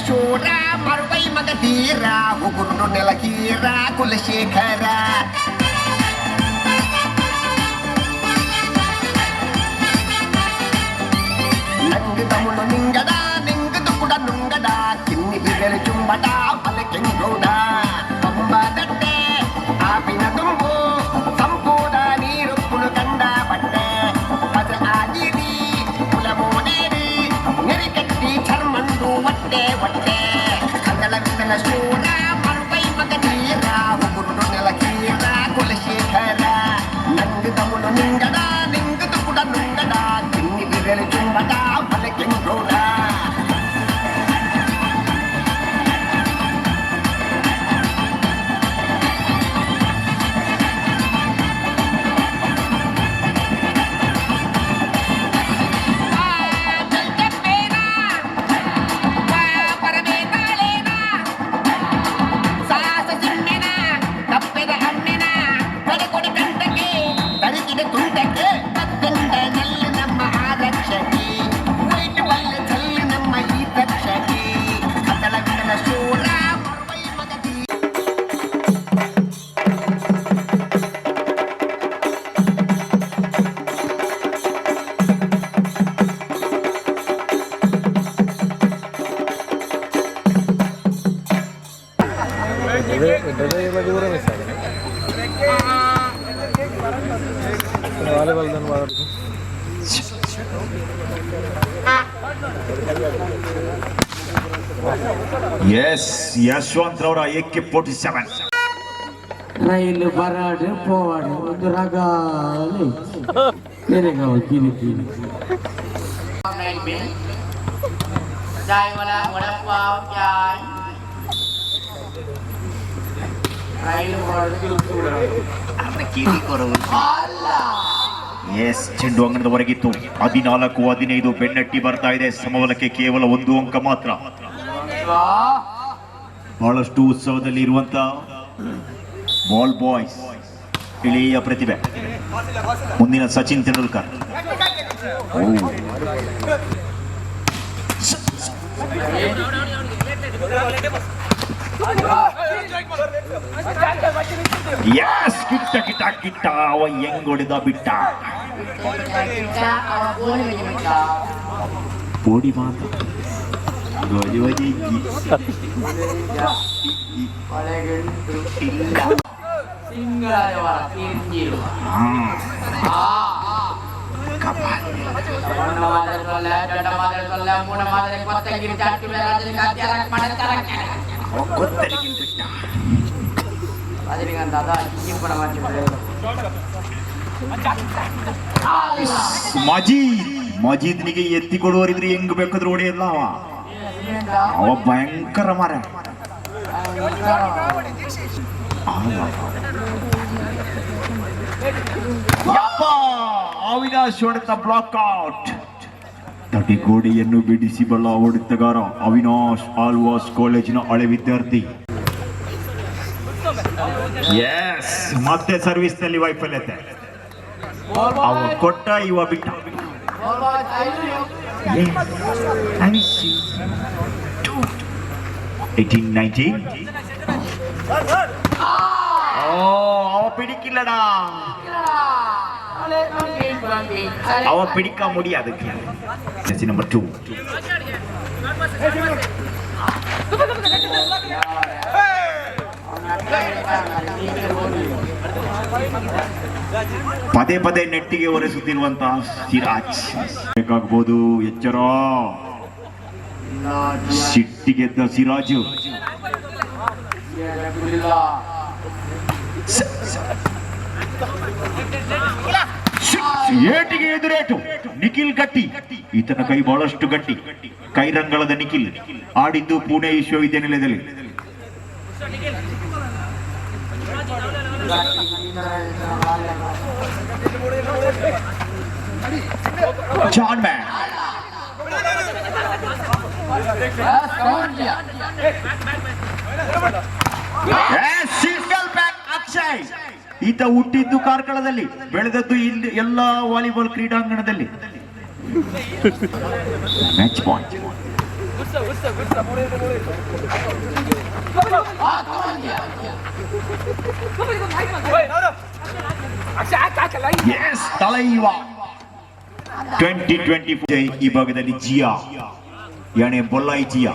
ಶೂರ ಮರುವೈ ಮಗ ಧೀರ ಉಗುರು ನೆಲಗೀರ ಕುಲಶೇಖರ. ನಂಗೆ ತಮುಳು ನಿಂಗಡ ನಿಂಗದು ಕೂಡ ನುಂಗಡ ಕಿನ್ನಿ ಬಿರಲು ಚುಂಬಡ ಬಲೆ ಕೆಂಗೌಡ ಕಂಬದಟ್ಟೆ ಆಪಿನ ತುಂಬು ಸಂಪೂರ್ಣ ನೀರುಪ್ಪುನು ಕಂಡ ಬಟ್ಟೆ ಪದ ಆಗಿರಿ ಕುಲಮೋನೇರಿ ನೆರಿಕಟ್ಟಿ ಚರ್ಮಂಡು ಒಟ್ಟೆ ಒಟ್ಟೆ ಕನ್ನಡ ವಿತನ ಶೂರ ಮರುವೈ ಮಗ ಧೀರ ಉಗುರು ನೆಲಕೀರ ಕುಲಶೇಖರ. ನಂಗೆ ತಮುಳು ನಿಂಗಡ ನಿಂಗದು ಕೂಡ ನುಂಗಡ ಕಿನ್ನಿ ಬಿರಲು ಚುಂಬಡ ಬಲೆ ಕೆಂಗೌಡ. ಶೂರ ಮರುವೈ ಮಗ. ದೂರ ಮಿಸ್ ಆಗಿದೆ. ವಾಲಿಬಾಲ್. ಎಸ್, ಯಶವಂತ್ ರವರ ಎಕೆ 47. ರೈಲು ಬರಾಡು ಪೋವಾಡು ಒಂದು ರಗಾಲಿ ಬೇರೆ ಕಿರಿ ಕಿರಿ. चाय वाला वडापाव चाय ರೈಲು. ಎಸ್, ಚೆಂಡು ಅಂಗಣದವರೆಗಿತ್ತು. 14-15. ಬೆನ್ನಟ್ಟಿ ಬರ್ತಾ ಇದೆ. ಸಮಬಲಕ್ಕೆ ಕೇವಲ ಒಂದು ಅಂಕ ಮಾತ್ರ. ಬಹಳಷ್ಟು ಉತ್ಸವದಲ್ಲಿ ಇರುವಂತ ಬಾಲ್ ಬಾಯ್ಸ್, ಇಳೆಯ ಪ್ರತಿಭೆ, ಮುಂದಿನ ಸಚಿನ್ ತೆಂಡೂಲ್ಕರ್. ಓ. ಎಸ್, ಕಿಟ್ಟ ಕಿಟ್ಟ ಕಿಟ್ಟ. ಅವ ಹೆಂಗ್ ಹೊಡೆದ ಬಿಟ್ಟ. ಪೋಡಿ ಮಾತ ಗೋಜಿ ಗೋಜಿ. ಸಿಂಗಲ್ ತಿಂಜಿರುವ. ஒன்னு மாதிரி சொல்ல, ரெண்டு மாதிரி சொல்ல, மூணு மாதிரி கொத்தகிரி சாட்டி மேல. ಕೊತ್ತರಿಗೆ ಬಿಟ್ಟ. ರಜನಿಕಾಂತ್ ಅದ ಈ ಪಡ ಮಾಡ್ತಿದ್ರು. ಮಜೀದ್, ಮಜೀದ್ನಿಗೆ ಎತ್ತಿ ಕೊಡುವರಿದ್ರೆ ಹೆಂಗ್ ಬೇಕಾದ್ರೂ ಹೊಡೆಯಲ್ಲ ಅವ. ಅವ ಭಯಂಕರ ಮಾರ. ಯಪ್ಪ, ಅವಿನಾಶ್ ಹೊಡೆತ ಬ್ಲಾಕ್ ಔಟ್. ತಡೆಗೋಡೆಯನ್ನು ಬಿಡಿಸಿ ಬಲ್ಲ ಹೊಡೆತಗಾರ ಅವಿನಾಶ್, ಆಲ್ವಾಸ್ ಕಾಲೇಜಿನ ಹಳೆ ವಿದ್ಯಾರ್ಥಿ. ಎಸ್, ಮತ್ತೆ ಸರ್ವಿಸ್ ನಲ್ಲಿ ವೈಫಲ್ಯತೆ. ಅವ ಕೊಟ್ಟ, ಇವ ಬಿಟ್ಟ. I miss you. 18-19. ಓ, ಅವ பிடிக்கலடா. ಅವ பிடிக்க முடியாது. ನಂಬರ್ 2. ಪದೇ ಪದೇ ನೆಟ್ಟಿಗೆ ಒರೆಸುತ್ತಿರುವಂತಹ ಸಿರಾಜ್ ಬೇಕಾಗ್ಬೋದು. ಎಚ್ಚರ. ಸಿಟ್ಟಿಗೆದ್ದ ಸಿರಾಜು. ಏಟಿಗೆ ಎದುರೇಟು. ನಿಖಿಲ್ ಗಟ್ಟಿ. ಈತನ ಕೈ ಬಹಳಷ್ಟು ಗಟ್ಟಿ. ಕೈರಂಗಳದ ನಿಖಿಲ್ ಆಡಿದ್ದು ಪುಣೆ ವಿಶ್ವವಿದ್ಯಾನಿಲಯದಲ್ಲಿ. John man. Single back Akshay. ಈತ ಹುಟ್ಟಿದ್ದು ಕಾರ್ಕಳದಲ್ಲಿ, ಬೆಳೆದದ್ದು ಇಲ್ಲಿ ಎಲ್ಲಾ ವಾಲಿಬಾಲ್ ಕ್ರೀಡಾಂಗಣದಲ್ಲಿ. Match point. ಎಸ್, ತಲೈವಾ 2024. ಈ ಭಾಗದಲ್ಲಿ ಜಿಯಾ ಯಾಣೆ ಬೊಲ್ಲಾಯಿ ಜಿಯಾ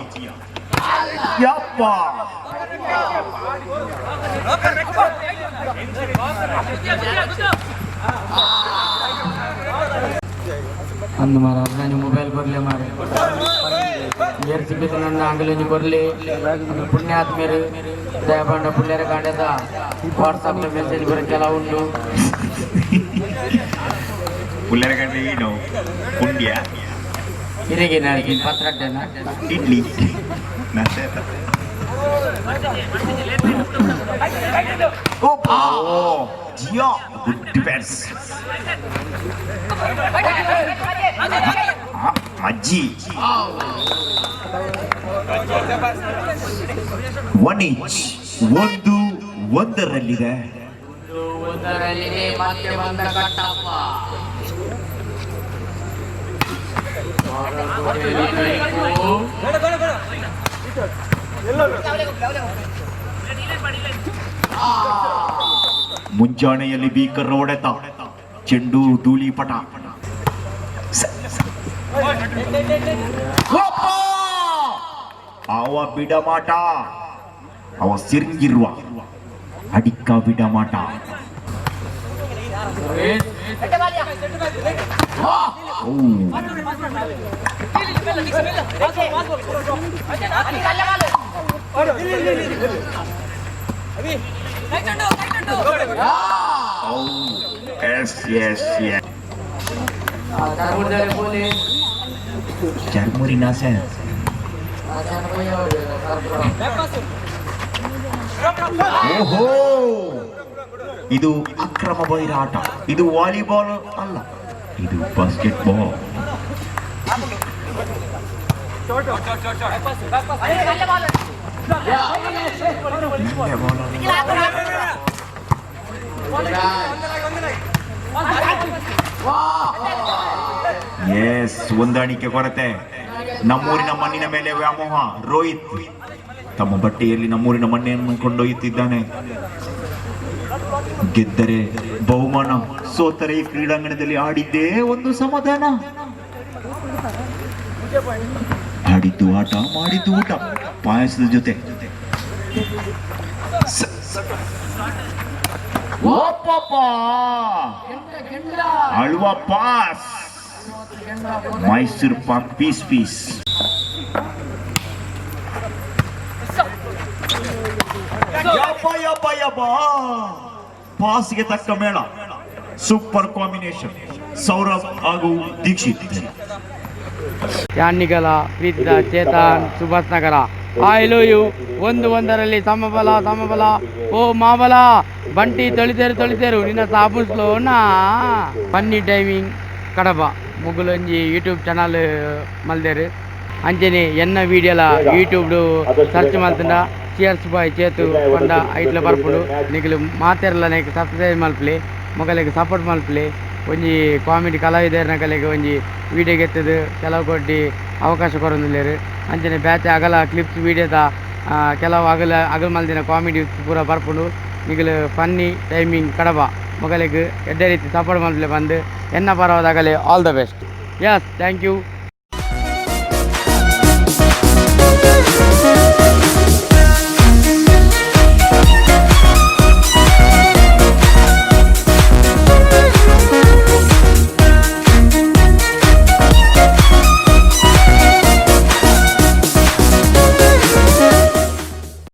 ಯಪ್ಪ. ಅಂದು ಮಾರ, ನಾನು ಮೊಬೈಲ್ ಕೊರ್ಲೆ ಮಾರೆ. ಏರ್ ಸಿಕ್ಕಿದ್ದು ನನ್ನ ಅಂಗಲಿ ಕೊರ್ಲಿ. ಅದು ಪುಣ್ಯಾತ್ಮೇರು ದಯಪಂಡ ಪುಣ್ಯರ ಕಾಂಡದ ವಾಟ್ಸಪ್ ಮೆಸೇಜ್ ಬರೋ ಕೆಲವು ಉಂಟು. ಪುಲ್ಲರಗಂಡೆ ಏನು ಪುಂಡ್ಯ. ಹಿರಿಗೆ ನಾಡಿಗೆ ಪತ್ರಡ್ಡೆನ. ಇಡ್ಲಿ ನಸೆ. ಓ ಜಿಯಾ, ಗುಡ್ ಡಿಫೆನ್ಸ್. ಅಜ್ಜಿ 1 ಈಚ್, 1-1ರಲ್ಲಿದೆ. 1ರಲ್ಲಿದೆ. ಮತ್ತೆ ಬಂದ ಕಟ್ಟಪ್ಪ. ಮುಂಜಾನೆಯಲ್ಲಿ ಬೀಕರ್ ಹೊಡೆತ, ಚೆಂಡು ಧೂಳಿಪಟ. ಅಪ್ಪ! ಅವ ಬಿಡಮಾಟ, ಅವ ಸಿರಿಂಗಿರುವ ಅಡಿಕ್ಕ ಬಿಡಮಾಟ. ಓ. Yes yes yes. ಕರ್ಮುಂಡಲೆ ಪೊಲೀಸ್. ಚರ್ಮುರಿ ನಾಸೆ. ಓಹೋ, ಇದು ಅಕ್ರಮ ಬಹಿರಾಟ. ಇದು ವಾಲಿಬಾಲ್ ಅಲ್ಲ, ಇದು ಬಾಸ್ಕೆಟ್ ಬಾಲ್. ಎಸ್, ಹೊಂದಾಣಿಕೆ ಕೊರತೆ. ನಮ್ಮೂರಿನ ಮಣ್ಣಿನ ಮೇಲೆ ವ್ಯಾಮೋಹ. ರೋಹಿತ್ ತಮ್ಮ ಬಟ್ಟೆಯಲ್ಲಿ ನಮ್ಮೂರಿನ ಮಣ್ಣನ್ನು ಕೊಂಡೊಯ್ಯುತ್ತಿದ್ದಾನೆ. ಗೆದ್ದರೆ ಬಹುಮಾನ, ಸೋತರೆ ಈ ಕ್ರೀಡಾಂಗಣದಲ್ಲಿ ಆಡಿದ್ದೇ ಒಂದು ಸಮಾಧಾನ. ಆಡಿದ್ದು ಆಟ, ಮಾಡಿದ್ದು ಊಟ, ಪಾಯಸದ ಜೊತೆ. ಓಪಪ್ಪ! ಅಳುವ pass, Mysore Pak piece piece. ಯಪ್ಪ ಯಪ್ಪ ಯಪ್ಪ! ಪಾಸ್ಗೆ ತಕ್ಕ ಮೇಳ. ಸೂಪರ್ ಕಾಂಬಿನೇಷನ್ ಸೌರಭ್ ಹಾಗೂ ದೀಕ್ಷಿತ್. ಯಾನ್ನಿಗಲ ಪ್ರೀತಿದ ಚೇತನ್, ಸುಭಾಷ್ ನಗರ, I love you. 1-1ರಲ್ಲಿ ಸಮಬಲ, ಸಮಬಲ. ಓ ಮಾಬಲ, ಬಂಟಿ ತೊಳಿತೇರು ತೊಳಿತೇರು ನಿನ್ನ ಸಾಬೂನ್ಸ್ಲೋನಾ. ಫನ್ನಿ ಟೈಮಿಂಗ್ ಕಡಬ ಮುಗುಲೊಂಜಿ ಯೂಟ್ಯೂಬ್ ಚಾನಲ್ ಮಲ್ದೇರು. ಅಂಚನೆ ಎನ್ನ ವೀಡಿಯೋಲ ಯೂಟ್ಯೂಬ್ ಸರ್ಚ್ ಮಲ್ತಂಡ ಚಿಯರ್ಸ್ ಬಾಯ್ ಚೇತು ಪಂಡ ಐಟ್ಲ ಬರ್ಪುಂಡು. ನಿಕುಲು ಮಾತೆರ್ಲ ನೆಕ್ ಸಬ್ಸ್ಕ್ರೈಬ್ ಮಲ್ಪಲೆ, ಮೊಗಲೆಗ್ ಸಪೋರ್ಟ್ ಮಲ್ಪಲೆ. ಒಂಜಿ ಕಾಮಿಡಿ ಕಲಾವಿದರ್ನಕಲೆಗ್ ಒಂಜಿ ವೀಡಿಯೋ ಗೆತ್ತದು ಕೆಲವು ಕೊಟ್ಟಿ ಅವಕಾಶ ಕೊರೊಂದುಲ್ಲೆರ್. ಅಂಚನೆ ಬ್ಯಾಚ್ ಅಗಲ ಕ್ಲಿಪ್ಸ್ ವೀಡಿಯೋದ ಕೆಲವು ಅಗಲ ಅಗಲ್ ಮಲ್ದಿನ ಕಾಮಿಡಿ ಪೂರ ಬರ್ಪುಂಡು. ನಿಕುಲು ಫನ್ನಿ ಟೈಮಿಂಗ್ ಕಡಬ ಮೊಗಲೆಗ್ ಎಡ್ಡೆ ರೀತಿ ಸಪೋರ್ಟ್ ಮಲ್ಪಲೆ ಬಂದು ಎನ್ನ ಪರವಾದಾಗಲಿ. All the best. Yes, thank you.